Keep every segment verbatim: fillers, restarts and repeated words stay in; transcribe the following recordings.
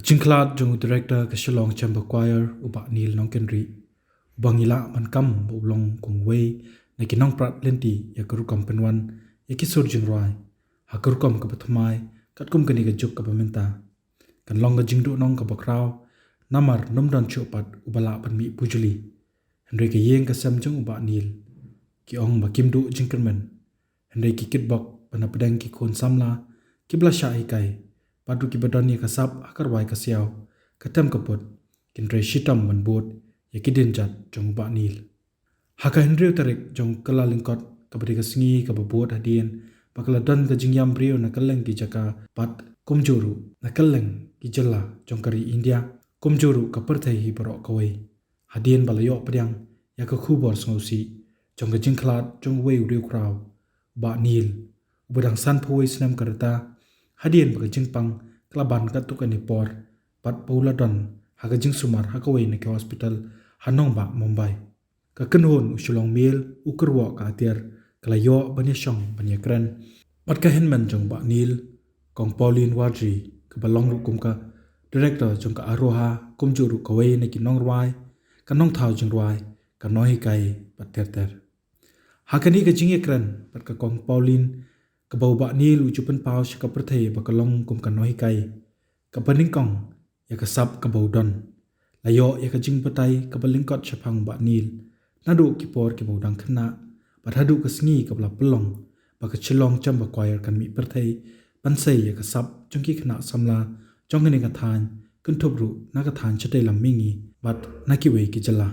Jingkhlad jong u director ka Shillong Chamber Choir, u Bah Neil Nongkynrih, uba ngi lah ban kam ba u long kum uwei na ki nongprat lynti ïa ka rukom pynwan ïa ki sur jingrwai ha ka rukom kaba thymmai, katkum kane ka juk kaba mynta. Kan long ka jingduhnong kaba khraw, namar ym don shuh pat uba lah ban mih pujli. Hynrei ka ïing ka sem jong u Bah Neil, ki ong ba kim duh jingkyrmen. Hynrei ki kitbok ba na pdeng ki khun samla kiba la shah hikai, bad ruh kiba don ïa ka sap ha ka rwai ka siaw, ka tem ka put, kin trei shitom ban bud ïa ki dienjat jong u Bah Neil. Ha ka hynriew tarik jong Kyllalyngkot, kaba dei ka sngi kaba bud hadien ba ka la don ka jingïam briew na kylleng ki jaka bad kumjuh ruh na kylleng ki jylla jong ka ri India, kumjuh ruh ka pyrthei hi baroh kawei, hadien ba la ïoh pdiang ïa ka khubor sngewsih jong ka jingkhlad jong uwei u riewkhraw, u Bah Neil, uba dang sanphew wei snem ka rta, hadien ba ka jingpang ka la ban katto katne por, bad ba u la don ha ka jingsumar ha kawei na ki hospital ha nongbah Mumbai. Ka kynhun u Shillong Mail, u kyrwoh ka atiar, ka la ïoh ban ïashong ban ïakren bad ka hynmen jong u Bah Neil, Kong Pauline Wadri, kaba long ruh kum ka director jong ka Aroha, kumjuh ruh kawei na ki nongrwai, ka nongthaw jingrwai, ka nonghikai bad ter ter. Ha kane ka jingïakren bad ka Kong Pauline, kaba u Bah Neil u ju pynpaw sha ka pyrthei ba ka long kum ka nonghikai, kaba nyngkong ïa ka sap kaba u don. La ïoh ïa ka jingbatai kaba lyngkot shaphang u Bah Neil naduh ki por kiba u dang khynnah, bad haduh ka sngi kaba la pynlong ba ka Shillong Chamber Choir kan mih pyrthei ban sei ïa ka sap jong ki khynnah samla jong kane ka thaiñ, kynthup ruh na ka thaiñ shatei lam mihngi bad na kiwei ki jylla.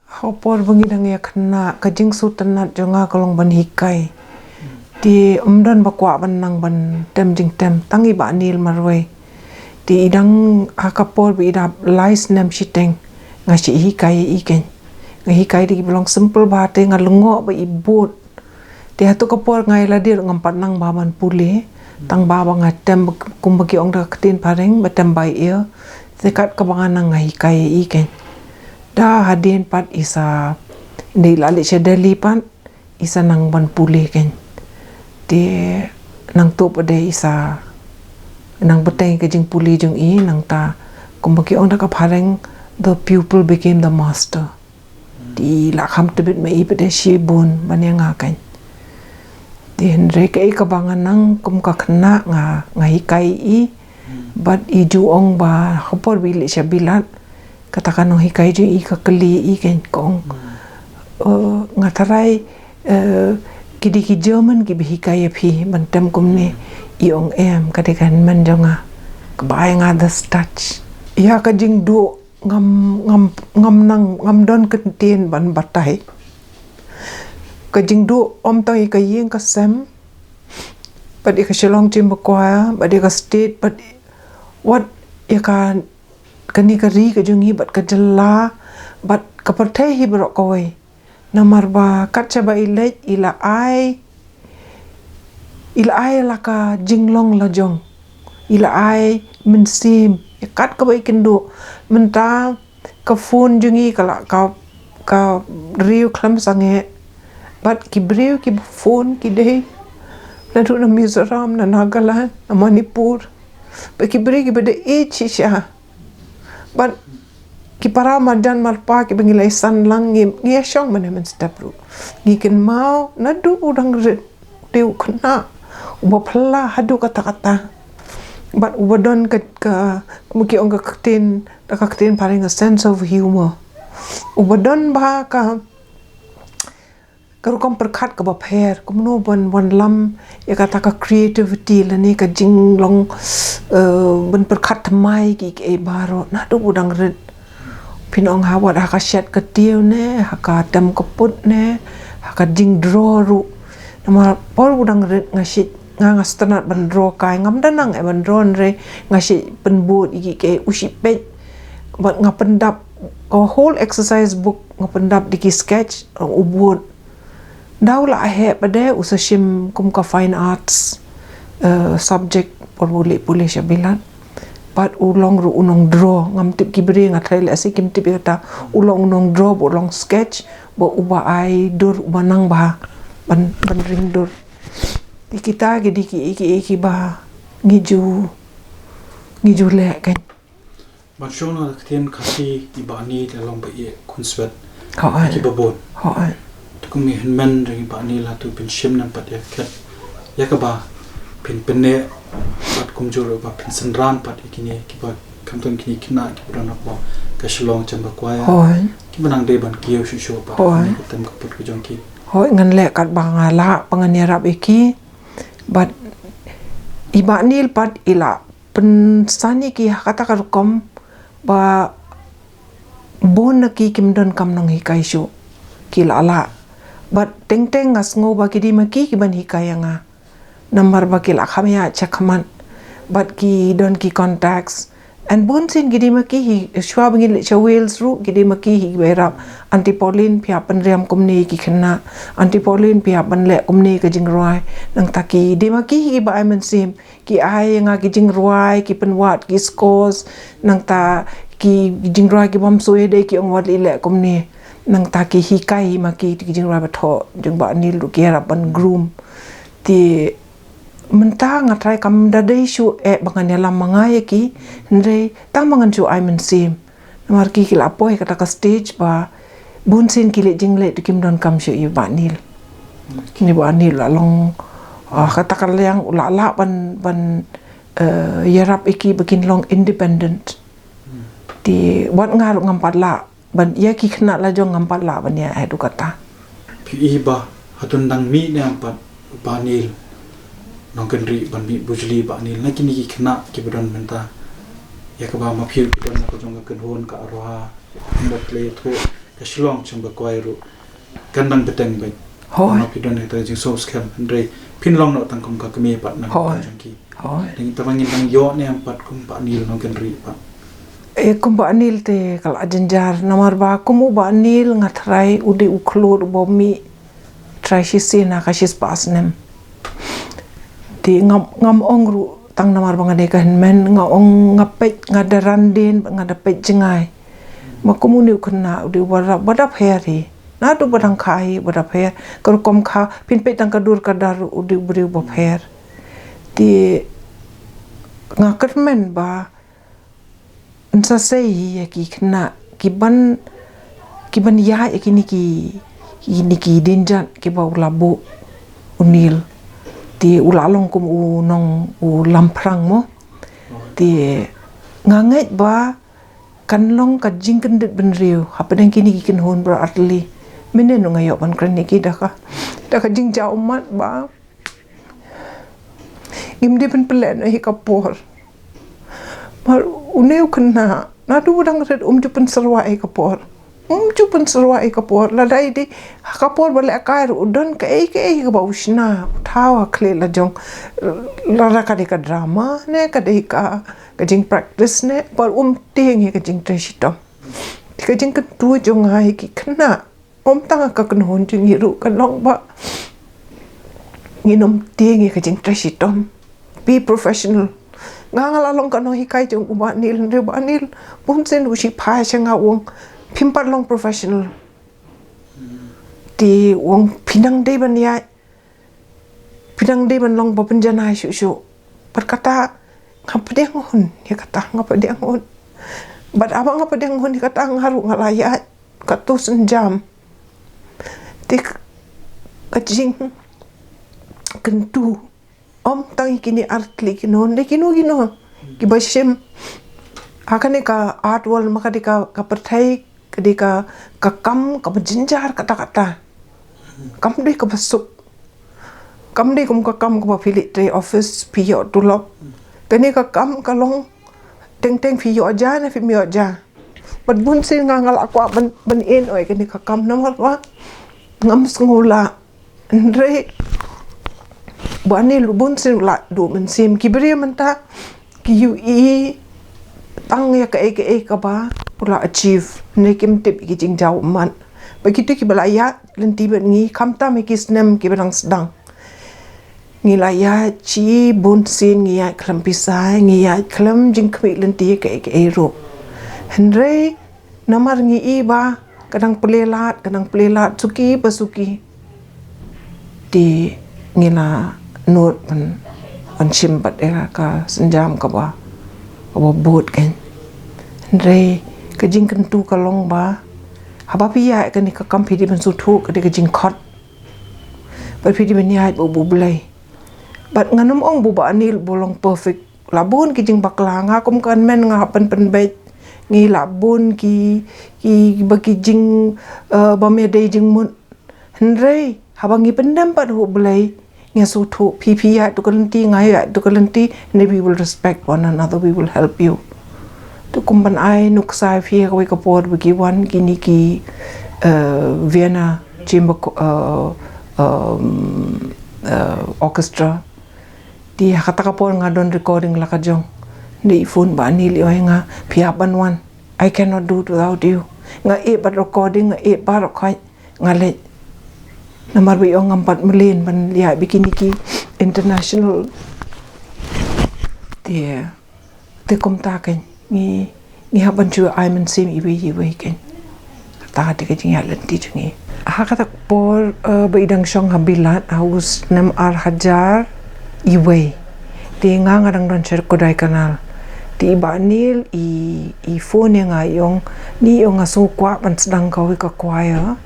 Ha ka por ba ngi dang ïa khynnah, ka jingsngewtynnat jong nga ka long ban hikai. Te ym don ba kwah ban nang ban tem jingtem, tang i Bah Neil marwei. Te i dang ha ka por ba i dap lai snem shiteng, nga shu hikai ïa i keiñ. Nga hikai da kiba long simple bha, te nga lyngngoh ba i bud. Te hato ka por nga ïa lade ruh ngam pat nang bha ban pule. Tang ba, ba nga tem ba, kumba ki ong da ka ktien phareng, ba tem by ear. Te kat kaba nga nang nga hikai ïa i keiñ. Da hadien pat i sa, ynda i la leit sha Delhi pat, i sa nang ban pule keiñ. Te nangta pat de i sa nang bteng ka jingpule jong i, nangta kumba ki ong da ka phareng, the pupil became the master. Te i la kham tbit ma i pat de shibun ban ïa nga keiñ. Te hynrei kaei kaba nga nang kum ka khynnah nga, nga hikai i, bad i ju ong ba ha ka por ba i leit sha Bilat, kata ka nonghikai jong i ka kylli i keiñ, ka ong, "Eh, nga tharai, eh, ki dei ki German kiba hikai ïa phi ban tem kumne?" I ong, "Em, ka dei ka hynmen jong nga." Kaba ai nga the touch. Ïa ka jingduh ngam, ngam, ngam nang, ngam don kyntien ban batai. Ka jingduh ym tang ïa ka ïing ka sem, bad ïa ka Shillong Chamber Choir, bad ïa ka state, bad wat ïa ka, kane ka ri ka jong ngi, bad ka jylla, bad ka pyrthei hi baroh kawei. Namar ba kat shaba i leit, i la ai, i la ai la ka jinglong lajong. I la ai mynsiem, ïa kat kaba i kynduh. Mynta ka phone jong ngi ka la ka, ka riew khlem sangeh. Bad ki briew kiba phone ki dei naduh na Mizoram, na Nagaland, na Manipur. Bad ki briew kiba dei ïeit shisha. Bad ki para marjan marpa kiba ngi la ïasan lang, ngi, ngi ïashong mynne mynstep ruh. Ngi kynmaw naduh u dang rit, u dei u khynnah uba phylla haduh katta katta. Bad uba don ka, ka, kumba ki ong ka ktien, da ka ktien phareng, a sense of humor. Uba don bha ka, ka rukom pyrkhat kaba pher, kumno ban wanlam ïa kata ka creativity lane ka jinglong, eh, ban pyrkhat thymmai ki, kiei baroh naduh u dang rit. Phin ong ha wat ha ka shet ka tiew ne, ha ka tem ka put ne, ha ka jingdraw ruh. Namar por u dang rit nga shu, nga, nga sngewtynnat ban draw kai, ngam da nang eh ban draw, hynrei nga shu pynbud ïa ki, kiei u shu peit. Bad nga pyndap ka whole exercise book, nga pyndap da ki sketch, u bud. Da u la heh pat de u sa shim kum ka fine arts, eh, subject por ba u leit pule sha Bilat. Bad u long ruh u nongdraw, ngam tip ki briew, nga tharai lehse kim tip ïa kata, u long u nongdraw bad u long sketch, bad uba ai dur, uba nang bha ban, ban ring dur. Te kita ki dei ki, ki, kiba ngi ju, ngi ju leh keiñ. Ban shong na ka ktien Khasi, i Bah Neil i long ba ïeh khunswet. Hooid. Ki babun. Hooid. Te kum i hynmen jong i Bah Neil, hato phin shim ne em pat ïa ka khet, ïa kaba phin pynneh, bad kumjuh ruh ba phin synran pat ïa kine kiba, khamtam kine ki khynnah kiba don hapoh ka Shillong Chamber Choir. Hooid. Kiba nang dei ban kiew shuh shuh pat. Hooid. Kane ka tem ka put ka jong ki. Hooid, ngan leh katba nga lah ba ngan ïarap ïa ki. Bad i Bah Neil pat i la pynsani ki ha kata ka rukom ba bun na ki kim donkam nonghikai shuh. Ki la lah. Bad teng teng nga sngew ba ki dei ma ki kiban hikai ïa nga. Namar ba ki la kham ïaid shakhmat. Bad ki don ki contacts. And bun sien ki dei ma ki hi, shuwa ba ngin leit sha Wales ruh, ki dei ma ki hi kiba ïarap. Aunty Pauline, phi hap pynriam kumne ki khynnah. Aunty Pauline, phi hap ban leh kumne ka jingrwai. Nangta ki dei ma ki hi kiba ai mynsiem. Ki ai ïa nga ki jingrwai, ki pynwad ki scores, nangta ki jingrwai ki bym sngewsih dei ki ong wat leh kumne. Nangta ki hikai ma ki, ki jingrwai ba thoh jong Bah Neil ruh ki ïarap ban groom. Te mynta nga tharai kam da dei shuh eh ba ngan ïalam ma nga ïa ki, hynrei tang ba ngan shu ai mynsiem. Namar ki, ki la poi kata ka stage ba bun sien ki leit jingleit te kim donkam shuh ïa u Bah Neil. Une u Bah Neil u la long, ah, kata ka liang u la lah ban, ban, eh, ïarap ïa ki ba kin long independent. Te wat nga ruh ngam pat lah ban ïa ki khynnah la jong, ngam pat lah ban ïa haduh katta. Phi i ba hato dang mih ne em pat u Bah Neil, Nongkynrih ban mih bujli Bah Neil, na kine ki khynnah kiba don mynta, ïa kaba ma phi ruh phi don na ka jong ka kynhun ka Aroha, ïa ka Kyndat Khlei Ïathuh, ka Shillong Chamber Choir ruh, kan dang bteng beit. Hooid. Ma phi don ïa ka jingsngewskhem, hynrei phin long noh tang kum ka kmie pat na ka jong ki. Hooid. Dang, tang ba ngin dang ïoh ne em pat kum Bah Neil Nongkynrih pat. Eh, kum Bah Neil te ka la jynjar, namar ba kum u Bah Neil nga tharai u dei u khlut uba mih tharai shisien ha ka shispah snem. Te ngam, ngam ong ruh tang namar ba nga dei ka hynmen, nga ong nga peit, nga da randien, nga da peit jngai. Ma kum une u khynnah u dei uba da, uba da pher hi. Naduh ba dang kha hi uba da pher. Ka rukom kha, phin peit tang ka dur ka dar ruh u dei u briew uba pher. Te nga kyrmen ba yn sa sei ïa ki khynnah kiban, kiban ïaid ïa kine ki, kine ki dienjat kiba u la buh u Neil. Te u la long kum u nong, u lamphrang mo. Te nga ngeit ba kan long ka jingkyndit bynriew hapdeng kine ki kynhun baroh artylli. Mynne nga ïoh ban kren ïa ki da ka, da ka jingjaw ummat ba ngim dei ban pynlehnoh ïa ka por. Mar une u khynnah, naduh u dang rit um ju pynsyrwa ïa ka por. Um ju pynsyrwa ïa ka por. Lada i dei ha ka por ba lehkai ruh u don kaei kaei kaba u shna, u thaw ha khlieh la jong. Lada ka dei ka drama ne ka dei ka, ka jingpractice ne, ba um tieng ïa ka jingtrei shitom. Ka jingkyntu jong nga ïa ki khynnah, ym tang ha ka kynhun jong ngi ruh, kan long ba ngin ym tieng ïa ka jingtrei shitom. Be professional. Nga, nga la long ka nonghikai jong u Bah Neil, hynrei u Bah Neil bunsien u shim phai sha nga, u ong phim pat long professional. Te u ong phi nang dei ban ïaid, phi nang dei ban long ba pynjanai shuh shuh. Bad kata nga pdiang hun ïa kata, nga pdiang hun. Bad haba nga pdiang hun ïa kata nga ruh nga la ïaid katto synjam. Te ka jingkyntu ym tang ïa kine artylli ki kynhun, dei kino kino kiba shim ha kane ka art world, ma ka dei ka, ka pyrthei, ka dei ka, ka kam kaba jynjar katta katta. Kam dei kaba suk. Kam dei kum ka kam kaba phi leit trei office phi ïoh tulop. Kane ka kam ka long teng teng phi ïoh ja ne phim ïoh ja. Bad bunsien nga, nga la kwah ban, ban ïehnoh ïa kane ka kam namar ba ngam sngew lah. Hynrei Bah Neil bunsien u la duh mynsiem. Ki briew mynta ki ïohi tang ïa kaei kaei kaba u la achieve, hynrei kim tip ïa ki jingjaw ummat. Bad kito kiba la ïaid lynti bad ngi, khamtam ïa ki snem kiba dang sdang, ngi la ïaid shi bunsien, ngi ïaid khlem pisa, ngi ïaid khlem jingkhmih lynti ïa kaei kaei ruh. Hynrei namar ngi i ba ka dang plie lad, ka dang plie lad suki pa suki, te ngi la nud ban, ban shim pat ïa ka synjam kaba, kaba bud kein. Hynrei ka jingkyntu ka long ba haba phi ïaid kane ka kam phi dei ban sngewthuh ka dei ka jingkhot. Bad phi dei ban ïaid bad U Blei. Bad ngan ym ong ba u Bah Neil u long perfect. La bun ki jingbakla, nga kum ka hynmen nga hap ban pynbeit. Ngi la bun ki, ki, ba ki jing, eh, bym ïadei jingmut. Hynrei haba ngi pyndem pat ha U Blei, ngi sngewthuh, phi phi ïaid tu ka lynti, nga ïaid tu ka lynti, hynrei we will respect one another, we will help you. Te kum ban ai nuksa ïa phi ha kawei ka por ba ki wan kine ki, eh, Vienna Chamber Co-, eh, um, eh, Orchestra. Te ha kata ka por nga don recording la ka jong. Hynrei i phone Bah Neil, i ong ïa nga, phi hap ban wan. I cannot do it without you. Nga ïeh bad recording, nga ïeh bad record, nga leit. Namar ba i ong ngam pat mlien ban ïaid bad kine ki international. Te, te kumta kein, ngi, ngi hap ban shu ai mynsiem iwei ïa iwei kein. Kata te ka jingïaid lynti jong ngi. Ha kata ka por, eh, ba i dang shong ha Bilat, ha u snem ar hajar iwei. Te nga nga dang don sha Kodaikanal. Te i Bah Neil i, i phone ïa nga, i ong, Neil, i ong nga sngewkwah ban sdang kawei ka choir.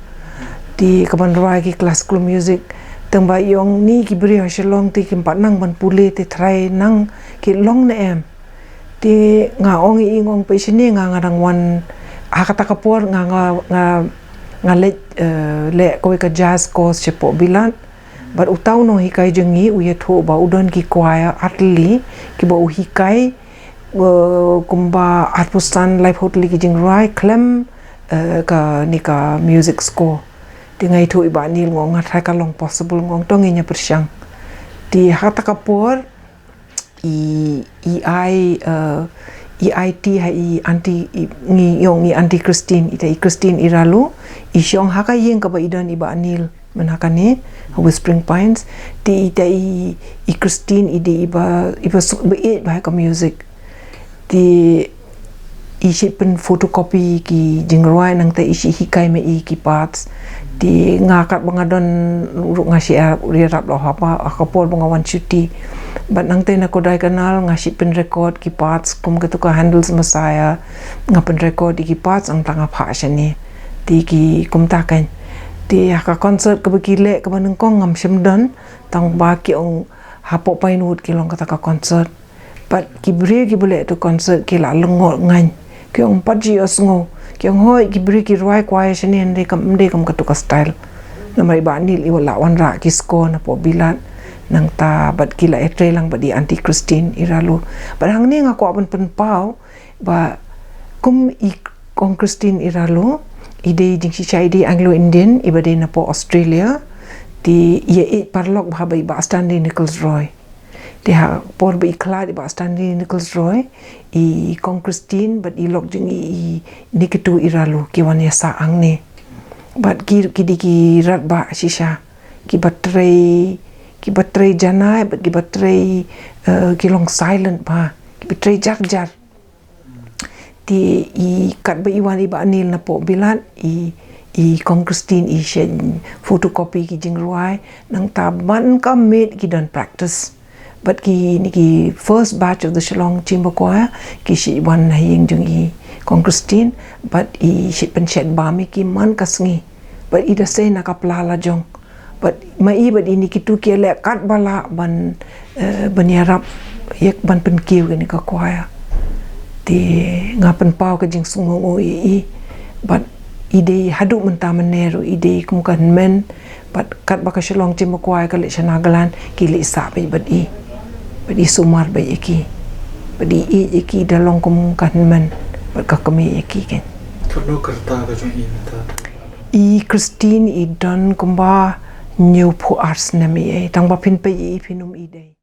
Te kaban rwai ki classical music. Tang ba i ong, Neil, ki briew ha Shillong te kim pat nang ban pule, te try nang ki long ne em. Te nga ong ïa i, nga ong phi shane, nga nga dang wan, ha kata ka por nga, nga, nga, nga leit, eh, leh kawei ka jazz course shapoh Bilat. Bad uta u nonghikai jong ngi u ïathuh ba u don ki choir artylli kiba u hikai, eh, kumba arphew san laiphew tylli ki jingrwai khlem, eh, kane ka music score. Te nga ïathuh i Bah Neil, nga ong nga try ka long possible, nga ong to ngin ïa pyrshang. Te ha kata ka por i, i ai, eh, i ai tea ha i Aunty, i, ngi ong i Aunty Christine, ita i Christine Iralu, i shong ha ka ïing kaba i don i Bah Neil mynta kane, ha Whispering Pines. Te ita i, i Christine i dei iba, iba suk ba ïeit bha ha ka music. Te i shait pyn photocopy ki jingrwai, nangta i shait hikai ma i ki parts. Te nga katba nga don ruh nga shait ïarap, ïarap la ha pa, ha ka por ba nga wan shuti. Bad nangta na Kodaikanal nga shait pyn record ki parts kum katu ka Handel's Messiah. Nga pyn record ïa ki parts, nangta nga phah shane. Te ki kumta kein. Te ha ka concert kaba ki leh kaba nyngkong ngam shym don, tang ba ki ong hapoh Pinewood ki long kata ka concert. Bad ki briew kiba leh tu concert ki la lyngngoh ngaiñ. Ki ong pat ju ïohsngew. Ki ong hooid ki briew ki rwai choir shane, hynrei kam, ym dei kum katu ka style. Namar i Bah Neil i la wanrah ki score napoh Bilat. Nangta bad ki la ïatrei lang bad i Aunty Christine Iralu. Bad hangne nga kwah ban pynpaw ba kum i Kong Christine Iralu, i dei jingshisha i dei Anglo-Indian, iba dei napoh Australia. Te i ïaieit paralok bha bad i Bah Stanley Nichols Roy. Te ha ka por ba i khlad i Bah Stanley Nichols Roy, i Kong Christine bad i lok jong i, i Nikitu Iralu ki wan ïasah hangne. Bad ki, ki dei ki radbah shisha, kiba trei, kiba trei janai bad kiba trei, eh, ki long silent bha, kiba trei jar jar. Te i katba i wan i Bah Neil napoh Bilat, i, i Kong Christine i shait photocopy ki jingrwai, nangta man ka miet ki don practice. Bad kine ki first batch of the Shillong Chamber Choir ki shait wan ha ïing jong i Kong Christine, bad i shait pynshet bam ïa ki man ka sngi. Bad i da sei na ka pla la jong. Bad ma i bad i Nikitu ki leh katba lah ban, eh, ban ïarap ïa ban pynkiew kane ka choir. Te nga pynpaw ka jingsngewnguh ïa i. Bad i dei haduh mynta mynne ruh i dei kum ka hynmen. Bad katba ka Shillong Chamber Choir ka leit sha Nagaland ki leit sah beit bad i. Bad i sumar beit ïa ki. Bad i ïeit ïa ki da long kum ka hynmen. Bad ka kmie ïa ki kein. Katno ka rta ka jong i mynta? I Christine i don kumba hynñiewphew ar snem ïa i, tang ba phin peit ïa i phin ym i dei.